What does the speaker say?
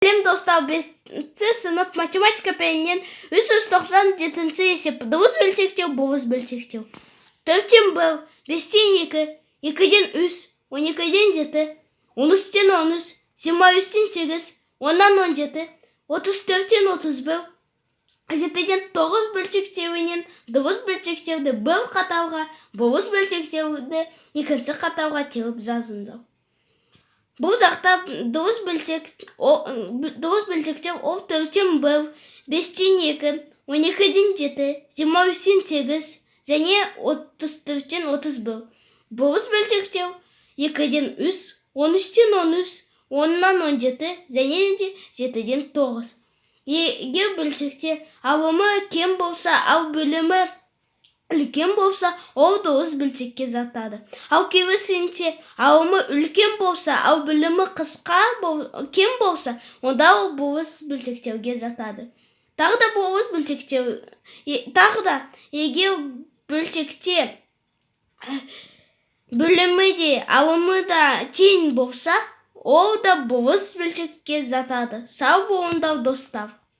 Сәлем, достар! Бесінші сынып математика пәнінен 397 есеп. Дыбыс бөлшектеу, бұрыс бөлшектеу. Төрттен бір, бестен екі, екіден үш, 12-ден жеті, 13-тен 13, 23-тен сегіз, 10-нан 17, 34-тен 31, жетіден тоғыз бөлшектеуінен дыбыс бөлшектеуді бір қатарға, бұрыс бөлшектеуді екінші қатарға теріп жазыңдар. Бұл жақта дыбыс бөлшектеу ол төрттен бір, бестен екі, 12-ден жеті, 23-тен сегіз және 34-тен 31. Бұрыс бөлшектеу екіден үш, 13-тен 13, 10-нан 17 және де жетіден тоғыз. Егер бөлшекте алымы кем болса, ал бөлімі үлкен болса, ол дыбыс бөлшекке жатады. Ал керісінше, алымы үлкен болса, ал бөлімі қысқа кем болса, онда ол бұрыс бөлшектеуге жатады. Тағы да бұрыс бөлшектеу, тағы да егер бөлшекте бөлімі де, алымы да тең болса, ол да бұрыс бөлшекке жатады. Сау болыңдар, достар!